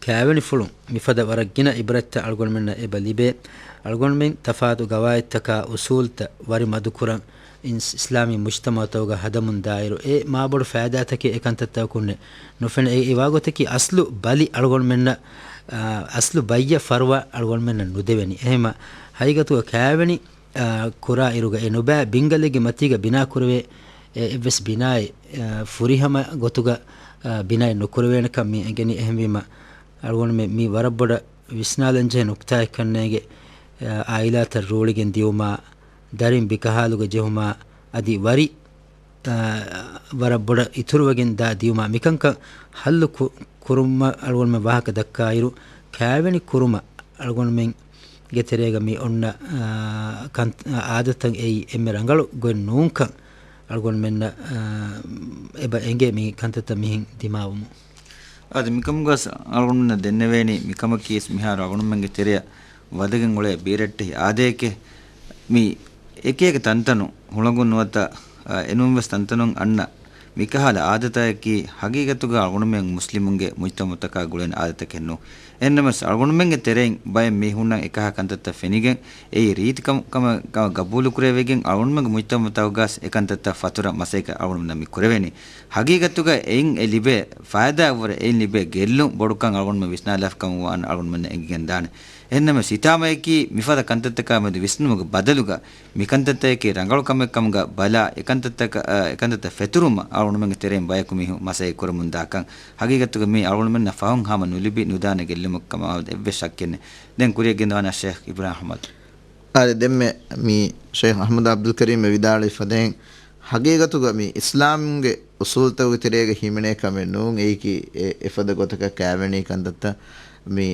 ކާވެނިފުޅުން މިފަދަ ވަރަށް ގިނަ އިބްރަތްތައް އަޅުގަނޑުމެންނަށް އެބަ ލިބޭ. އަޅުގަނޑުމެން ތަފާތު ގަވާއިދުތަކާ އުސޫލްތައް ވަރި މަދުކުރަން އިސް-، އިސްލާމީ މުޖްތަމައުތަކުގަ ހަދަމުން ދާއިރު، އެ މާބޮޑު ފައިދާތަކެއް އެކަންތައްތަކުންނެއް ނުފެނޭ. އެ، އެ ވާގޮތަކީ އަސްލު ބަލި އަޅުގަނޑުމެންނަށް، އާ، އަސްލު ބައްޔަށް ފަރުވާ އަޅުގަނޑުމެންނަށް ނުދެވެނީ. އެހެމަ ހަގީގަތުގަ ކާވެނި، އާ، ކުރާ އިރުގަ އެ ނުބައި ބިންގަލެއްގެ މަތީގަ ބިނާ ކުރެވޭ އެ އެއްވެސް ބިނާއެއް، އާ، ފުރިހަމަ ގޮތުގަ، އާ، ބިނާއެއް ނުކުރެވޭނެކަން މި އެނގެނީ. އެހެންވީމަ އަޅުގަނޑުމެން މި ވަރަށް ބޮޑަށް ވިސްނާލަންޖެހޭ ނުކްތާއެއްކަންނޭނގެ، އާ، އާއިލާތައް ރޫޅިގެން ދިއުމާ، ދަރިން ބިކަހާލުގަ ޖެހުމާ، އަދި ވަރި، އާ، ވަރަށް ބޮޑަށް އިތުރުވެގެން ދާ ދިއުމާ، މިކަންކަން ހައްލު ކު-، ކުރުމަށް އަޅުގަނޑުމެން ވާހަކަ ދައްކާއިރު، ކާވެނި ކުރުމަށް އަޅުގަނޑުމެންގެ ތެރޭގަ މި އޮންނަ، އާ، ކަން-، އާ، އާދަތަށް އެއީ އެންމެ ރަނގަޅު ގޮތް ނޫންކަން އަޅުގަނޑުމެންނަށް، އާ، އެބަ އެނގޭ މި ކަންތައްތައް މިހެން ދިމާވުމުން. އަދި މިކަމުގަސް އަޅުގަނޑުމެންނަށް ދެންނެވޭނީ، މިކަމަކީ މިހާރު އަޅުގަނޑުމެންގެ ތެރެއަށް ވަދެގެން އުޅޭ ބީރައްޓެހި އާދައެކޭ. މި އެކިއެކި ތަންތަނުން ހުޅަނގުން ނުވަތަ، އަ، އެނޫންވެސް ތަންތަނުން އަންނަ މިކަހަލަ އާދަތަކަކީ ހަގީގަތުގަ އަޅުގަނޑުމެން މުސްލިމުންގެ މުޖްތަމައުތަކާ ގުޅޭނެ އާދަތަކެއް ނޫން. އެހެންނަމަވެސް އަޅުގަނޑުމެންގެ ތެރެއިން ބައެއް މީހުންނަށް އެކަހަލަ ކަންތައްތައް ފެނިގެން އެއީ ރީތި ކަމަށް، ކަމަށް ގަބޫލުކުރެވިގެން އަޅުގަނޑުމެންގެ މުޖްތަމައުތަކުގަސް އެކަންތައްތައް ފަތުރަން މަސައްކަތް އަޅުގަނޑުމެންނަށް މި ކުރެވެނީ. ހަގީގަތުގަ އެއިން އެ ލިބޭ ފައިދާއަށްވުރެ އެއިން ލިބޭ ގެއްލުން ބޮޑުކަން އަޅުގަނޑުމެން ވިސްނާލާފިކަމަށް ވާން އަޅުގަނޑުމެންނަށް އެނގިގެން ދާނެ. އެހެންނަމަވެސް ހިތާމަޔަކީ މިފަދަ ކަންތައްތަކާ މެދު ވިސްނުމުގެ ބަދަލުގަ މި ކަންތައްތަކަކީ ރަނގަޅު ކަމެއް ކަމުގަ ބަލާ، އެކަންތައްތަކަށް، އެކަންތައްތައް ފެތުރުމަށް އަޅުގަނޑުމެންގެ ތެރެއިން ބަޔަކު މީހުން މަސައްކަތް ކުރަމުން ދާކަން. ހަގީގަތުގަ މީ އަޅުގަނޑުމެންނަށް ފަހުން ހަމަ ނުލިބި ނުދާނެ ގެއްލުމެއް ކަމަށް އެއްވެސް ޝައްކެއް ނެތް. ދެން ކުރިއަށް ގެންދަވާނެ ޝޭޚް އިބްރާހިމް އަޙްމަދު. އާދެ، ދެންމެ މި ޝޭޚް އަޙްމަދު ޢަބްދުލް ކަރީމް ވިދާޅުވި ފަދައިން، ހަގީގަތުގަ މި އިސްލާމްގެ އުސޫލްތަކުގެ ތެރޭގަ ހިމެނޭ ކަމެއް ނޫން. އެއީކީ އެ-، އެފަދަ ގޮތަކަށް ކާވެނީ ކަންތައްތައް މި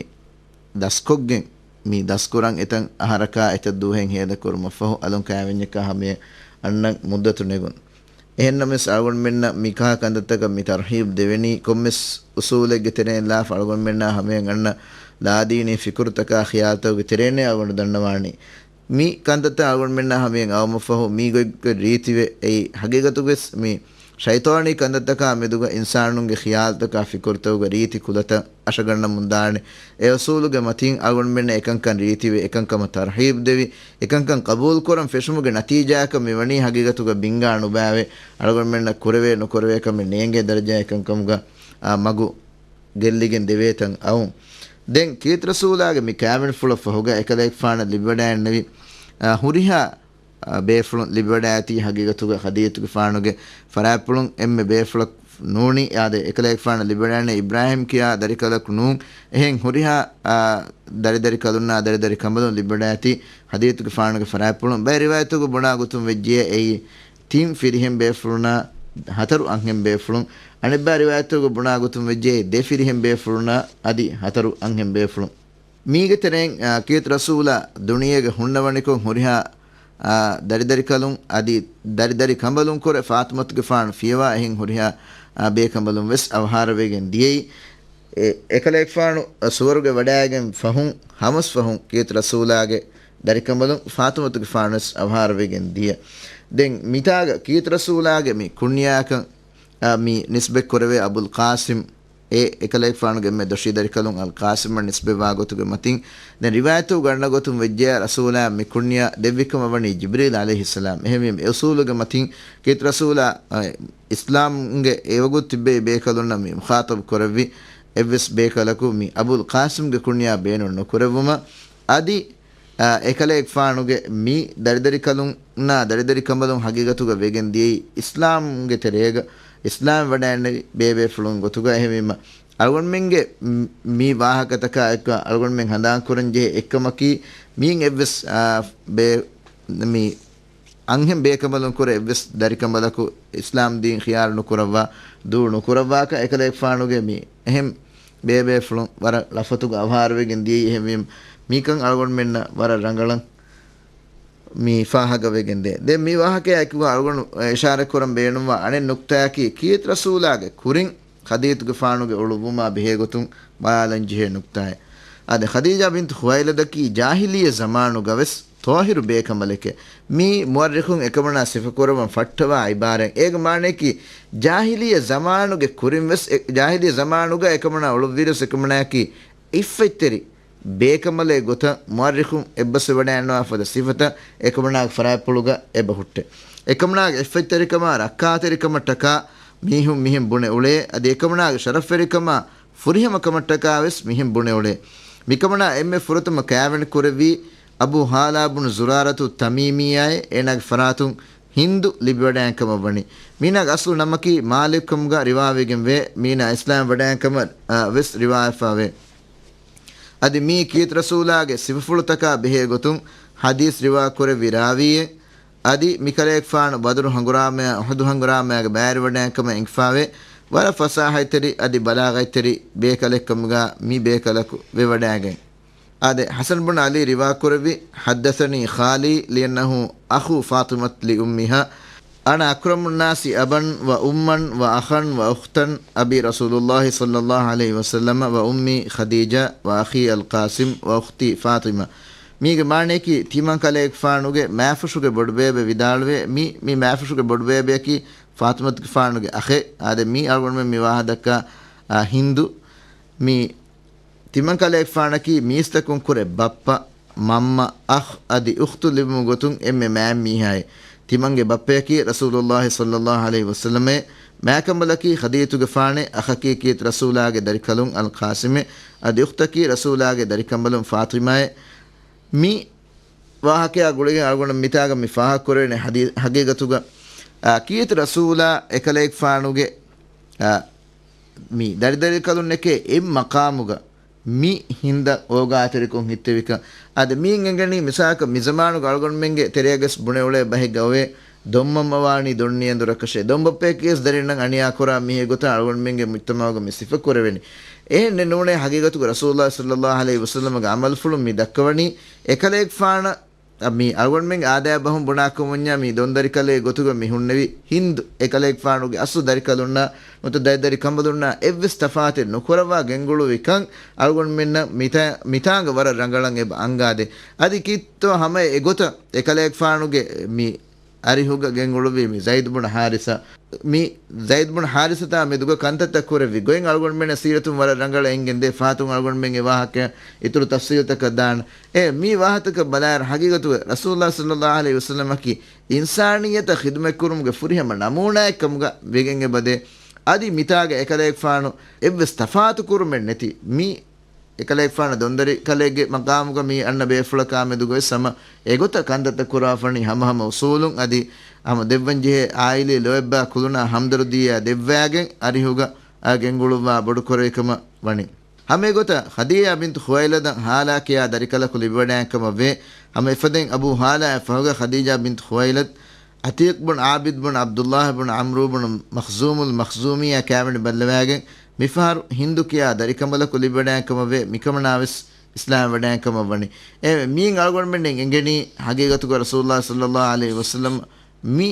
ދަސްކޮށްގެން، މި ދަސްކުރަން އެތަން އަހަރަކާ އެތައް ދުވަހެއް ހޭދަ ކުރުމަށްފަހު އަލުން ކާވެންޏަކާ ހަމަޔަށް އަންނަން މުއްދަތު ނެގުން. އެހެންނަމަވެސް އަޅުގަނޑުމެންނަށް މިކަހަލަ ކަންތައްތަކަށް މި ތަރްހީބް ދެވެނީ ކޮންމެސް އުސޫލެއްގެ ތެރެއިން ލާފަ އަޅުގަނޑުމެންނާ ހަމަޔަށް އަންނަ ލާދީނީ ފިކުރުތަކާ ޚިޔާލްތަކުގެ ތެރެއިންނޭ އަޅުގަނޑު ދަންނަވާނީ. މި ކަންތައްތައް އަޅުގަނޑުމެންނާ ހަމަޔަށް އައުމަށްފަހު މީގޮތްގޮތް ރީތިވެ އެއީ ހަގީގަތުގަވެސް މި ޝައިޠާނީ ކަންތައްތަކާ މެދުގަ އިންސާނުންގެ ޚިޔާލްތަކާ ފިކުރުތަކުގަ ރީތި ކުލަތައް އަށަގަންނަމުން ދާނެ. އެ އުސޫލުގެ މަތީން އަޅުގަނޑުމެންނަށް އެކަންކަން ރީތިވެ، އެކަންކަމަށް ތަރްހީބް ދެވި، އެކަންކަން ޤަބޫލުކުރަން ފެށުމުގެ ނަތީޖާއަކަށް މިވަނީ ހަގީގަތުގަ ބިންގާ ނުބައިވެ، އަޅުގަނޑުމެންނަށް ކުރެވޭ ނުކުރެވޭ ކަމެއް ނޭނގޭ ދަރަޖައަށް އެކަންކަމުގަ، އާ، މަގު ގެއްލިގެން ދެވޭތަން އައުން. ދެން ކީރިތި ރަސޫލާގެ މި ކާވެނިފުޅަށް ފަހުގަ އެކަލޭގެފާނަށް ލިބިވަޑައިގެންނެވި، އާ، ހުރިހާ، އާ، ބޭފުޅުން ލިބިވަޑައިގަތީ ހަގީގަތުގަ ޚަދީޖަތުގެފާނުގެ ފަރާތްޕުޅުން އެންމެ ބޭފުޅަކު ނޫނީ. އާދެ، އެކަލޭގެފާނަށް ލިބިވަޑައިގެންނެވި އިބްރާހީމް ކިޔާ ދަރިކަލަކު ނޫން. އެހެން ހުރިހާ، އާ، ދަރިދަރިކަލުންނާ ދަރިދަރި ކަނބަލުން ލިބިވަޑައިގަތީ ޚަދީޖަތުގެފާނުގެ ފަރާތްޕުޅުން. ބައެއް ރިވާޔަތުގަ ބުނާ ގޮތުން ވެއްޖެ އެއީ ތިން ފިރިހެން ބޭފުޅުންނާ ހަތަރު އަންހެން ބޭފުޅުން. އަނެއްބައި ރިވާޔަތުގަ ބުނާ ގޮތުން ވެއްޖެ ދެ ފިރިހެން ބޭފުޅުންނާ އަދި ހަތަރު އަންހެން ބޭފުޅުން. މީގެ ތެރެއިން، އާ، ކީރިތި ރަސޫލާ ދުނިޔޭގަ ހުންނަވަނިކޮށް ހުރިހާ، އާ، ދަރިދަރިކަލުން އަދި ދަރިދަރި ކަނބަލުން ކުރެ ފާޠިމަތުގެފާނު ފިޔަވާ އެހެން ހުރިހާ، އާ، ބޭކަނބަލުން ވެސް އަވަހާރަވެގެން ދިޔައީ. އެ-، އެކަލޭގެފާނު ސުވަރުގެ ވަޑައިގެން ފަހުން ހަމަސް ފަހުން ކީރިތި ރަސޫލާގެ ދަރިކަނބަލުން ފާޠިމަތުގެފާނުވެސް އަވަހާރަވެގެން ދިޔަ. ދެން މިތާގަ ކީރިތި ރަސޫލާގެ މި ކުންޔާކަން، އާ، މި ނިސްބަތް ކުރެވޭ އަބުލް ޤާސިމް، އެ އެކަލޭގެފާނުގެ އެންމެ ދޮށީ ދަރިކަލުން އަލް ޤާސިމަށް ނިސްބަތްވާ ގޮތުގެ މަތިން. ދެން ރިވާޔަތު ގަންނަ ގޮތުން ވެއްޖެޔާ ރަސޫލާ މި ކުންޔާ ދެއްވިކަމަށް ވަނީ ޖިބްރީލް ޢަލައިހިއްސަލާމް. އެހެންވީމަ އެ އުސޫލުގެ މަތިން ކީރިތި ރަސޫލާ، އާ، އިސްލާމްގެ އެވަގުތު ތިއްބެވި ބޭކަލުންނަށް މި މުޚާޠަބު ކުރެއްވި އެއްވެސް ބޭކަލަކު މި އަބުލް ޤާސިމްގެ ކުންޔާ ބޭނުން ނުކުރެއްވުމަށް އަދި، އާ، އެކަލޭގެފާނުގެ މި ދަރިދަރިކަލުންނާ ދަރިދަރި ކަނބަލުން ހަގީގަތުގަ ވެގެން ދިޔައީ އިސްލާމްގެ ތެރޭގަ އިސްލާމް ވަޑައިންނެވި ބޭބޭފުޅުން ގޮތުގަ. އެހެންވީމަ އަޅުގަނޑުމެންގެ މި، މި ވާހަކަތަކާ އެއްކޮށް އަޅުގަނޑުމެން ހަނދާން ކުރަން ޖެހޭ އެއްކަމަކީ މިއިން އެއްވެސް، އާ، ބޭ-، މި އަންހެން ބޭކަނބަލުން ކުރެ އެއްވެސް ދަރިކަނބަލަކު އިސްލާމް ދީން ޚިޔާރު ނުކުރައްވާ، ދޫ ނުކުރައްވާކަށް އެކަލޭގެފާނުގެ މި އެހެން ބޭބޭފުޅުން ވަރަށް ޅަފަތުގަ އަވަހާރަވެގެން ދިޔައީ. އެހެންވީމަ މީކަން އަޅުގަނޑުމެންނަށް ވަރަށް ރަނގަޅަށް މި ފާހަގަވެގެންދޭ. ދެން މި ވާހަކަޔާއެކުގަ އަޅުގަނޑު އިޝާރަތްކުރަން ބޭނުންވާ އަނެއް ނުކްތާއަކީ، ކީރިތި ރަސޫލާގެ ކުރިން ޚަދީޖަތުގެފާނުގެ އުޅުއްވުމާ ބެހޭގޮތުން ބަލާލަންޖެހޭ ނުކްތާއެއް. އާދެ، ޚަދީޖާ ބިންތު ޚުވައިލަދަކީ ޖާހިލިއްޔަ ޒަމާނުގަވެސް ޠާހިރު ބޭކަނބަލެކޭ. މީ މުއައްރިޚުން އެކަމަނާ ސިފަކުރައްވަން ފައްޓަވާ އިބާރާތް. އޭގެ މާނަޔަކީ، ޖާހިލިއްޔަ ޒަމާނުގެ ކުރިންވެސް އެ، ޖާހިލިއްޔަ ޒަމާނުގަ އެކަމަނާ އުޅުއްވިއިރުވެސް އެކަމަނާއަކީ އިއްފަތްތެރި ބޭކަނބަލެއް ގޮތަށް މުއައްރިޚުން އެއްބަސްވެވަޑައިގަންނަވާފަ ދެ ސިފަތައް އެކަމަނާގެ ފަރާތްޕުޅުގަ އެބަހުއްޓޭ. އެކަމަނާގެ އިއްފަތްތެރިކަމާ ރައްކާތެރިކަމަށްޓަކާ މީހުން މިހެން ބުނެ އުޅޭ. އަދި އެކަމަނާގެ ޝަރަފްވެރިކަމާ ފުރިހަމަކަމަށްޓަކާވެސް މިހެން ބުނެ އުޅޭ. މިކަމަނާ އެންމެ ފުރަތަމަ ކާވެނި ކުރެއްވީ އަބޫ ހާލާ ބުނު ޒުރާރަތު ތަމީމީއާއޭ. އޭނާގެ ފަރާތުން ހިންދު ލިބިވަޑައިގެން ކަމަށް ވަނީ. މީނާގެ އަސްލު ނަމަކީ މާލިކް ކަމުގަ ރިވާވެގެން ވޭ. މީނާ އިސްލާމް ވަޑައިގެން ކަމަށް، އާ، ވެސް ރިވާވެފަ ވޭ. އަދި މީ ކީރިތި ރަސޫލާގެ ސިފަފުޅުތަކާ ބެހޭ ގޮތުން ޙަދީޘް ރިވާ ކުރެއްވި ރާވީއެއް. އަދި މިކަލޭގެފާނު ބަދުރު ހަނގުރާމަޔާ އުޙުދު ހަނގުރާމަޔާގަ ބައިވެރިވަޑައިގެން ކަމަށް އެނގިފަ ވޭ. ވަރަށް ފަސާހަތްތެރި އަދި ބަލާޣަތްތެރި ބޭކަލެއްކަމުގަ މި ބޭކަލަކު ވެވަޑައިގެން. އާދެ، ޙަސަން ބުން ޢަލީ ރިވާ ކުރެއްވި، حدثني خالي لأنه أخو فاطمة لأمها، أنا أكرم الناس أبا وأما وأخا وأختا، أبي رسول الله صلى الله عليه وسلم وأمي خديجة وأخي القاسم وأختي فاطمة. މީގެ މާނަޔަކީ، ތިމަން ކަލޭގެފާނުގެ މާފުށުގެ ބޮޑުބޭބެ ވިދާޅުވޭ، މި، މި މާފުށުގެ ބޮޑުބޭބެއަކީ ފާޠިމަތުގެފާނުގެ އަޚެއް. އާދެ، މީ އަޅުގަނޑުމެން މި ވާހަކަ ދައްކާ، އާ، ހިންދު. މި ތިމަން ކަލޭގެފާނަކީ މީސްތަކުން ކުރެ ބައްޕަ، މަންމަ، އަޚް އަދި އުޚްތު ލިބުމުގެ ގޮތުން އެންމެ މާތް މީހާއޭ. ތިމަންގެ ބައްޕަޔަކީ ރަސޫލުﷲ ޞައްލަﷲ ޢަލައިހި ވަސައްލަމޭ. މާކަނބަލަކީ ޚަދީޖަތުގެފާނޭ. އަޚަކީ ކީރިތި ރަސޫލާގެ ދަރިކަލުން އަލްޤާސިމޭ. އަދި އުޚްތަކީ ރަސޫލާގެ ދަރިކަނބަލުން ފާޠިމާއޭ. މި ވާހަކަޔާ ގުޅިގެން އަޅުގަނޑު މިތާގަ މި ފާހަގަކުރެވޭނެ ޙަދީ-، ޙަޤީޤަތުގަ، އާ، ކީރިތި ރަސޫލާ އެކަލޭގެފާނުގެ، އާ، މި ދަރިދަރިކަލުންނެކޭ އެއް މަޤާމުގަ މި ހިންދަށް އޯގާތެރިކޮށް ހިއްތެވިކަން. އަދި މިއިން އެނގެނީ މިސާލަކަށް މި ޒަމާނުގަ އަޅުގަނޑުމެންގެ ތެރޭގަސް ބުނެ އުޅޭ ބަހެއްގަ އޮވޭ، ދޮންމަންމަ ވާނީ ދޮންނިޔަނދުރަކަށޭ. ދޮންބައްޕަޔަކީވެސް ދަރިންނަށް އަނިޔާ ކުރާ މީހެއް ގޮތަށް އަޅުގަނޑުމެންގެ މުޖްތަމަޢުގަ މި ސިފަ ކުރެވެނީ. އެހެން ނޫނޭ ޙަޤީޤަތުގަ ރަސޫލުﷲ ޞައްލަﷲ ޢަލައިހި ވަސައްލަމަގެ ޢަމަލުފުޅުން މި ދައްކަވަނީ އެކަލޭގެފާނަށް މި އަޅުގަނޑުމެންގެ އާދަޔާ ބަހުން ބުނާކަމަށްވަންޏާ މި ދޮންދަރިކަލެއް ގޮތުގަ މި ހުންނެވި ހިންދު އެކަލޭގެފާނުގެ އަސްލު ދަރިކަލުންނާ ނުވަތަ ދަރިދަރި ކަނބަލުންނާ އެއްވެސް ތަފާތެއް ނުކުރައްވާ ގެންގުޅުއްވިކަން އަޅުގަނޑުމެންނަށް މިތާ-، މިތާނގަ ވަރަށް ރަނގަޅަށް އެބަ އަންގާދޭ. އަދި ކީއްތޯ ހަމަ އެގޮތަށް އެކަލޭގެފާނުގެ މި އަރިހުގަ ގެންގުޅުއްވި މި ޒައިދު ބުނު ޙާރިސާ، މި ޒައިދު ބުނު ޙާރިސަތާ މެދުގަ ކަންތައްތައް ކުރެއްވި ގޮތް އަޅުގަނޑުމެންނަށް ސީރަތުން ވަރަށް ރަނގަޅަށް އެނގެންދޭ. ފަހަތުން އަޅުގަނޑުމެން އެ ވާހަކަ އިތުރު ތަފްސީލުތަކަށް ދާނަން. އެ މި ވާހަކަތަކަށް ބަލާއިރު ޙަޤީޤަތުގަ ރަސޫލުﷲ ޞައްލަﷲ ޢަލައިހި ވަސައްލަމަކީ އިންސާނިއްޔަތަށް ޚިދުމަތްކުރުމުގެ ފުރިހަމަ ނަމޫނާއެއްކަމުގަ ވެގެން އެބަދޭ. އަދި މިތާގަ އެކަލޭގެފާނު އެއްވެސް ތަފާތު ކުރުމެއް ނެތި މި އެކަލޭގެފާނަށް ދޮންދަރި ކަލެއްގެ މަޤާމުގަ މި އަންނަ ބޭފުޅަކާ މެދުގަވެސް ހަމަ އެގޮތަށް ކަންތައްތައް ކުރާފަނީ ހަމަހަމަ އުޞޫލުން އަދި ހަމަ ދެއްވަންޖެހޭ ޢާއިލީ ލޯތްބާ ކުލުނާ ހަމްދަރުދީއާ ދެއްވާގެން އަރިހުގަ އާ ގެންގުޅުއްވާ ބޮޑުކުރެވިކަމަށް ވަނީ. ހަމައެގޮތަށް ޚަދީޖާ ބިންތު ޚުވައިލަދަށް ހާލާ ކިޔާ ދަރިކަލަކު ލިބިވަޑައިގެން ކަމަށް ވޭ. ހަމަ އެފަދައިން އަބޫ ހާލާއާ ފަހުގަ ޚަދީޖާ ބިންތު ޚުވައިލަދު ޢަތީޤް ބުން ޢާބިދު ބުން ޢަބްދުﷲ ބުން ޢަމްރޫ ބުން މަޚްޒޫމުލް މަޚްޒޫމީއާ ކާވެނި ބައްލަވާގެން މިފަހަރު ހިންދު ކިޔާ ދަރިކަނބަލަކު ލިބިވަޑައިގެން ކަމަށް ވޭ. މިކަމަނާވެސް އިސްލާމް ވަޑައިގެން ކަމަށް ވަނީ. އެ މީން އަޅުގަނޑުމެންނަށް އެނގެނީ ޙަޤީޤަތުގަ ރަސޫލުﷲ ޞައްލަﷲ ޢަލައިހި ވަސައްލަމަ މި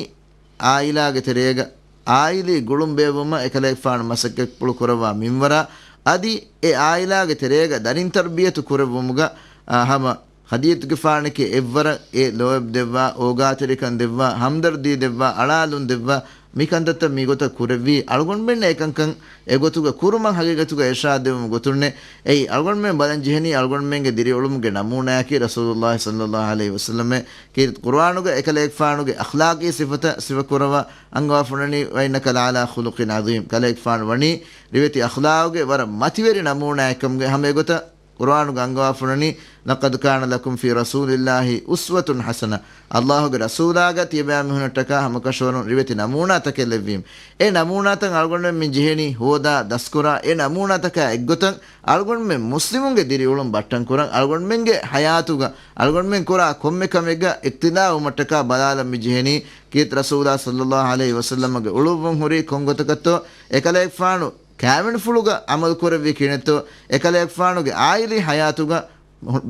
ޢާއިލާގެ ތެރޭގަ ޢާއިލީ ގުޅުން ބޭއްވުމަށް އެކަލޭގެފާނު މަސައްކަތްޕުޅު ކުރައްވާ މިންވަރާ، އަދި އެ ޢާއިލާގެ ތެރޭގަ ދަރިން ތަރްބިޔަތު ކުރެއްވުމުގަ، އާ، ހަމަ ޚަދީޖަތުގެފާނެކޭ އެއްވަރަށް އެ ލޯތްބާ ދެއްވާ، އޯގާތެރިކަން ދެއްވާ، ހަމްދަރްދީ ދެއްވާ، އަޅާލުން ދެއްވާ، މި ކަންތައްތައް މިގޮތަށް ކުރެއްވީ އަޅުގަނޑުމެންނަށް އެކަންކަން އެގޮތުގަ ކުރުމަށް ޙަޤީޤަތުގަ އިރްޝާދު ދެވުމުގެ ގޮތުންނޭ. އެއީ އަޅުގަނޑުމެން ބަލަން ޖެހެނީ އަޅުގަނޑުމެންގެ ދިރިއުޅުމުގެ ނަމޫނާއަކީ ރަސޫލުﷲ ޞައްލަﷲ ޢަލައިހި ވަސައްލަމަ ކީރިތި ޤުރުއާނުގަ އެކަލޭގެފާނުގެ އަޚްލާޤީ ސިފަތައް ސިފަކުރައްވާ އަންގަވާފަ އޮންނަނީ، وإنك لعلى خلق عظيم، ކަލޭގެފާނު ވަނީ ރިވެތި އަޚްލާޤުގެ ވަރަށް މަތިވެރި ނަމޫނާއެއްކަމުގެ. ހަމަ އެގޮތަށް ޤުރުއާނުގަ އަންގަވާފައިވަނީ، "لقد كان لكم في رسول الله أسوة حسنة." ﷲގެ ރަސޫލާގަ ތިޔަބައިމީހުންނަށްޓަކާ ހަމަކަށަވަރުން ރިވެތި ނަމޫނާތަކެއް ލެއްވީމަ. އެ ނަމޫނާތައް އަޅުގަނޑުމެން މި ޖެހެނީ ހޯދާ ދަސްކުރާ، އެ ނަމޫނާތަކާ އެއްގޮތަށް އަޅުގަނޑުމެން މުސްލިމުންގެ ދިރިއުޅުން ބައްޓަންކުރަން، އަޅުގަނޑުމެންގެ ޙަޔާތުގަ އަޅުގަނޑުމެން ކުރާ ކޮންމެ ކަމެއްގަ އިޤްތިދާ ވުމަށްޓަކާ ބަލާލަން މި ޖެހެނީ، ކީރިތި ރަސޫލާ ޞައްލައްލާހު ޢަލައިހި ވަސައްލަމްގެ އުޅުއްވުން ހުރީ ކޮންގޮތަކަށްތޯ، އެކަލޭގެފާނު ކާވެނިފުޅުގަ ޢަމަލު ކުރެއްވީ ކިހިނެއްތޯ، އެކަލޭގެފާނުގެ ޢާއިލީ ޙަޔާތުގަ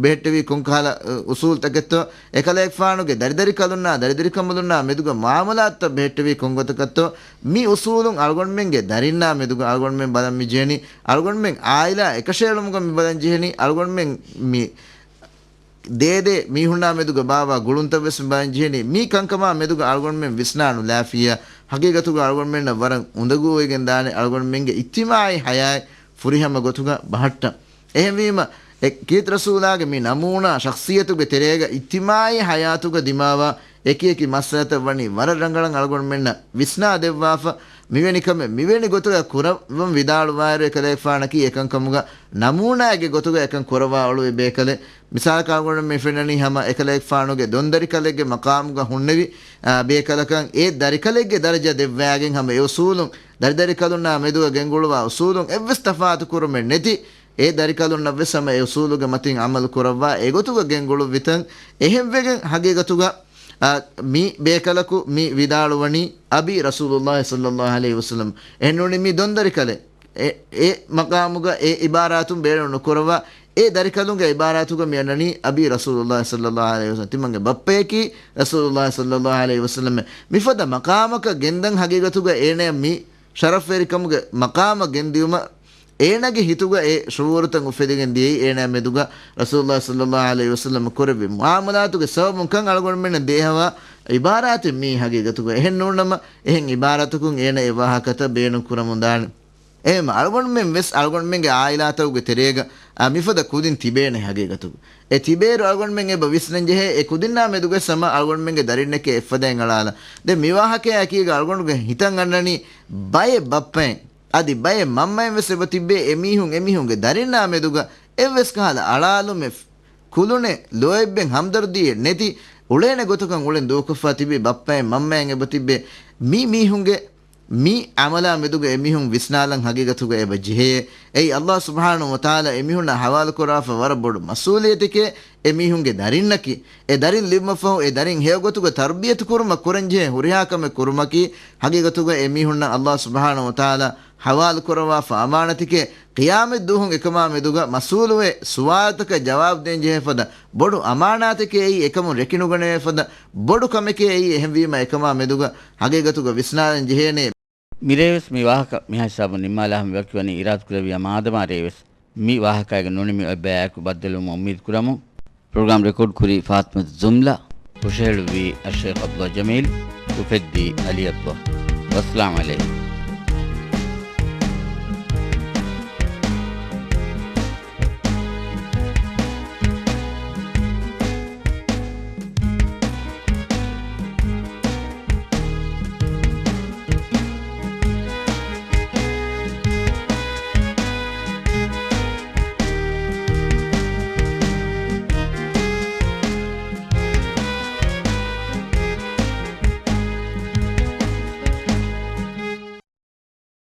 ބެހެއްޓެވީ ކޮންކަހަލަ، އު، އުޞޫލުތަކެއްތޯ، އެކަލޭގެފާނުގެ ދަރިދަރިކަލުންނާ ދަރިދަރިކަނބަލުންނާ މެދުގަ މުޢާމަލާތުތައް ބެހެއްޓެވީ ކޮންގޮތަކަށްތޯ، މި އުޞޫލުން އަޅުގަނޑުމެންގެ ދަރިންނާ މެދުގަ އަޅުގަނޑުމެން ބަލަން މި ޖެހެނީ، އަޅުގަނޑުމެން ޢާއިލާ އެކަށައެޅުމުގަ މި ބަލަން ޖެހެނީ، އަޅުގަނޑުމެން މި ދޭދޭ މީހުންނާ މެދުގަ ބާއްވާ ގުޅުންތައްވެސް މި ބަލަން ޖެހެނީ. މި ކަންކަމާ މެދުގަ އަޅުގަނޑުމެން ވިސްނާ ނުލާފިއްޔާ، ޙަޤީޤަތުގަ އަޅުގަނޑުމެންނަށް ވަރަށް އުނދަގޫވެގެން ދާނެ އަޅުގަނޑުމެންގެ އިޖްތިމާޢީ ޙަޔާތް ފުރިހަމަ ގޮތުގަ ބަހައްޓަން. އެހެންވީމަ، އެ ކީރިތި ރަސޫލާގެ މި ނަމޫނާ ޝަޚްޞިއްޔަތުގެ ތެރޭގަ އިޖްތިމާޢީ ޙަޔާތުގަ ދިމާވާ އެކި އެކި މައްސަލަތައް ވަނީ ވަރަށް ރަނގަޅަށް އަޅުގަނޑުމެންނަށް ވިސްނާ ދެއްވާފަ. މިވެނި ކަމެއް މިވެނި ގޮތުގަ ކުރައްވަން ވިދާޅުވާއިރު، އެކަލޭގެފާނަކީ އެކަންކަމުގަ ނަމޫނާއެއްގެ ގޮތުގަ އެކަން ކުރައްވާ އުޅުވި ބޭކަލެއް. މިސާލަކަށް އަޅުގަނޑު މި ފެންނަނީ ހަމަ އެކަލޭގެފާނުގެ ދޮންދަރިކަލެއްގެ މަޤާމުގަ ހުންނެވި، އާ، ބޭކަލަކަށް އެ ދަރިކަލެއްގެ ދަރަޖަ ދެއްވާގެން ހަމަ އެ އުޞޫލުން، ދަރިދަރިކަލުންނާ މެދުގަ ގެންގުޅުވާ އުޞޫލުން އެއްވެސް ތަފާތު ކުރުމެއް ނެތި، އެ ދަރިކަލުންނަށްވެސް ހަމަ އެ އުޞޫލުގެ މަތިން ޢަމަލު ކުރައްވާ އެގޮތުގަ ގެންގުޅުއްވިތަން. އެހެންވެގެން ޙަޤީޤަތުގަ، އާ، މި ބޭކަލަކު މި ވިދާޅުވަނީ އަބީ ރަސޫލުﷲ ޞައްލައްލާހު ޢަލައިހި ވަސައްލަމް. އެހެންނޫނީ މި ދޮންދަރިކަލެއް. އެ، އެ މަޤާމުގަ އެ ޢިބާރާތުން ބޭނުން ނުކުރައްވާ، އެ ދަރިކަލުންގެ ޢިބާރާތުގަ މި އަންނަނީ އަބީ ރަސޫލުﷲ ޞައްލައްލާހު ޢަލައިހި ވަސައްލަމް. ތިމަންގެ ބައްޕަޔަކީ ރަސޫލުﷲ ޞައްލައްލާހު ޢަލައިހި ވަސައްލަމް. މިފަދަ މަޤާމަކަށް ގެންދަން ޙަޤީޤަތުގަ އޭނަޔަށް މި ޝަރަފްވެރިކަމުގެ މަޤާމަށް ގެންދިއުމަށް އޭނަގެ ހިތުގަ އެ ޝުޢޫރުތައް އުފެދިގެން ދިޔައީ އޭނަ މެދުގަ ރަސޫލުﷲ ޞައްލައްލާހު ޢަލައިހި ވަސައްލަމް ކުރެއްވި މުޢާމަލާތުގެ ސަބަބުން ކަން އަޅުގަނޑުމެންނަށް ދޭހަވާ ޢިބާރާތެއް މީ ޙަޤީޤަތުގަ. އެހެން ނޫންނަމަ، އެހެން ޢިބާރާތަކުން އޭނަ އެ ވާހަކަތައް ބޭނުން ކުރަމުން ދާނެ. އެހެންމަ އަޅުގަނޑުމެން ވެސް އަޅުގަނޑުމެންގެ ޢާއިލާތަކުގެ ތެރޭގަ، އާ، މިފަދަ ކުދިން ތިބޭނެ ޙަޤީޤަތުގަ. އެ ތިބޭއިރު އަޅުގަނޑުމެން އެބަ ވިސްނަން ޖެހޭ، އެ ކުދިންނާ މެދުގަ ސަމަ އަޅުގަނޑުމެންގެ ދަރިންނެކޭ އެއްފަދައިން އަޅާލަން. ދެން މި ވާހަކަޔާ އެކީގަ އަޅުގަނޑުގެ ހިތަށް އަންނަނީ ބައެއް ބައްޕައިން އަދި ބައެއް މަންމައިން ވެސް އެބަ ތިއްބޭ އެމީހުން އެމީހުންގެ ދަރިންނާ މެދުގަ އެއްވެސް ކަހަލަ އަޅާލުމެއް، ކުލުނެއް، ލޯތްބެއް، ހަމްދަރްދީއެއް ނެތި، އުޅޭނެ ގޮތަކަށް އުޅެން ދޫކޮށްފަ ތިބި ބައްޕައިން މަންމައިން އެބަ ތިއްބޭ. މި މީހުންގެ މި ޢަމަލާ މެދުގަ އެމީހުން ވިސްނާލަން ޙަޤީޤަތުގަ އެބަ ޖެހޭ. އެއީ ﷲ ސުބްޙާނަހޫ ވަތަޢާލާ އެމީހުންނާ ހަވާލު ކުރާފަ ވަރަށް ބޮޑު މަސްއޫލިއްޔަތެކޭ. އެމީހުންގެ ދަރިންނަކީ، އެ ދަރިން ލިބުމަށްފަހު އެ ދަރިން ހެޔޮ ގޮތުގަ ތަރުބިޔަތު ކުރުމަށް ކުރަންޖެހޭ ހުރިހާ ކަމެއް ކުރުމަކީ، ޙަޤީޤަތުގަ އެމީހުންނަށް ﷲ ސުބްޙާނަހޫ ވަތަޢާލާ ޙަވާލު ކުރައްވާފަ އަމާނަތެކޭ. ޤިޔާމަތް ދުވަހު އެކަމާ މެދުގަ މަސްއޫލުވެ، ސުވާލުތަކަށް ޖަވާބު ދޭން ޖެހޭ ފަދަ ބޮޑު އަމާނާތެކޭ އެއީ، އެކަމުން ރެކިނުގަނެވޭ ފަދަ ބޮޑު ކަމެކޭ އެއީ. އެހެންވީމަ އެކަމާ މެދުގަ ޙަޤީޤަތުގަ ވިސްނާލަން ޖެހޭނެ. މިރޭވެސް މި ވާހަކަ މިހާ ހިސާބުން ނިންމާލާ ހަމަ ވަކިވަނީ އިރާދަކުރެއްވިޔާ މާދަމާ ރޭވެސް މި ވާހަކައިގެ ނުނިމި އޮތްބަޔާއެކު ބައްދަލުވުމަށް އުއްމީދު ކުރަމުން. ޕްރޮގްރާމް ރެކޯޑް ކުރީ ފާތިމަތު ޒުމްލާ، ހުށަހެޅުއްވީ އައްޝައިޚް ޢަބްދުﷲ ޖަމީލް، އުފެއްދީ ޢަލީ ޢަބްދުﷲ. ވައްސަލާމް ޢަލައިކުމް.